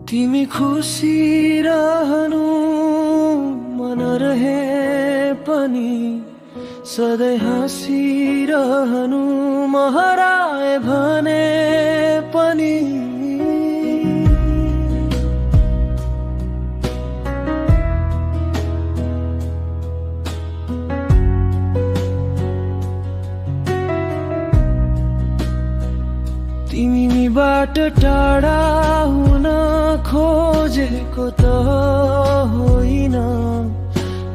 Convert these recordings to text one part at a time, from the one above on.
तिमी खुसी रहनु मन रहे पनि सधैँ हाँसिरहनु म हराए भने पनि तिमीबाट टाढा हुन खोजेको त होइन,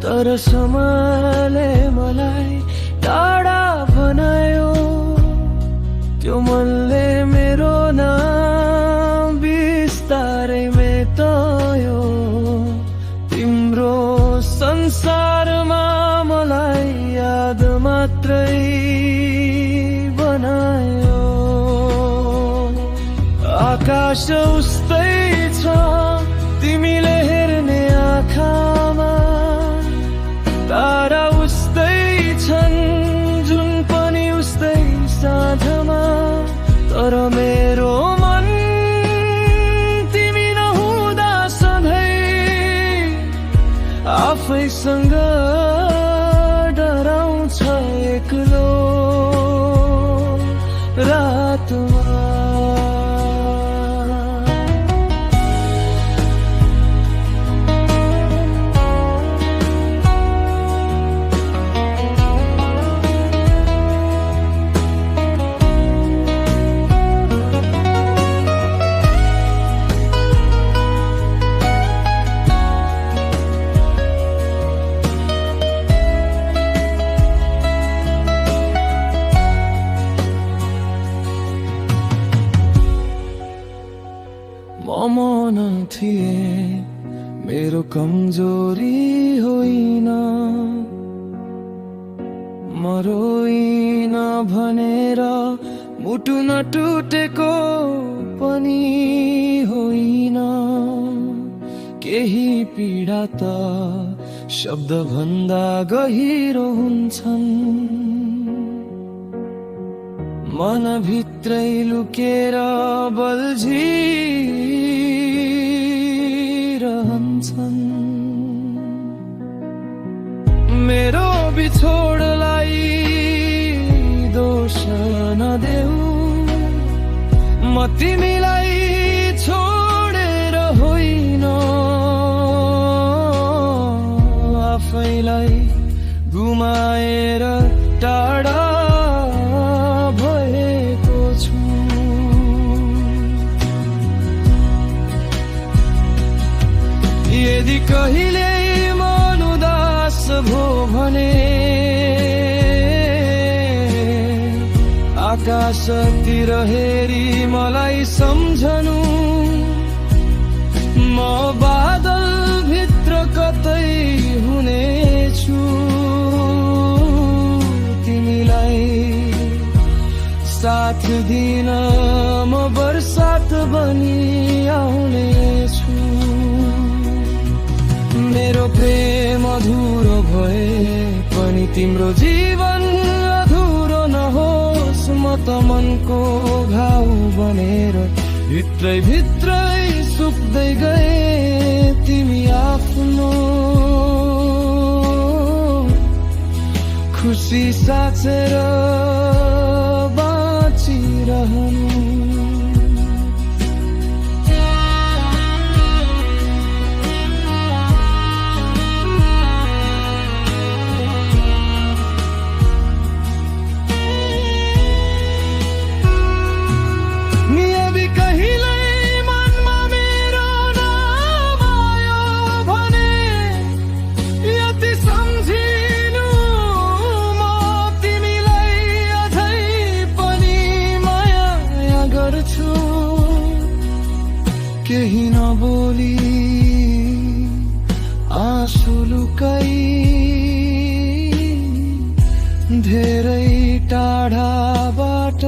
तर समयले मलाई टाढा बनायो। त्यो मनले मेरो नाम बिस्तारै मेटायो। तिम्रो संसारमा मलाई याद मात्रै बनायो। आकाश उस्तै छ तिमीले हेर्ने आँखामा, तारा उस्तै छन् जुन पनि उस्तै साँझमा, तर मेरो मन तिमी नहुँदा सधैँ आफैसँग डराउँछ एक्लो रातमा। मन थिए मेरो कमजोरी होइन, म रोइन भनेर मुटु नटुटेको पनि होइन। केही पीडा त शब्द भन्दा गहिरो हुन्छन्, मनभित्रै लुकेर बल्झिरहन्छन्। मेरो बिछोडलाई दोष नदेऊ, म तिमीलाई छोडेर होइन, आफैलाई गुमाएर टाढा यदि कहिले मन उदास भो भने आकाशतिर हेरी मलाई सम्झनु। म बादल भित्र कतै हुनेछु, तिमीलाई साथ दिन म बरसात बनी आउनेछु। मेरो प्रेम अधुरो भए पनि तिम्रो जीवन अधुरो नहोस्। म त मनको घाउ बनेर भित्रै भित्रै सुक्दै गए। तिमी आफ्नो खुसी साचेर बाँचिरहनु। केही नबोली आँसु लुकाई धेरै टाढाबाट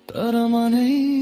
तर मनै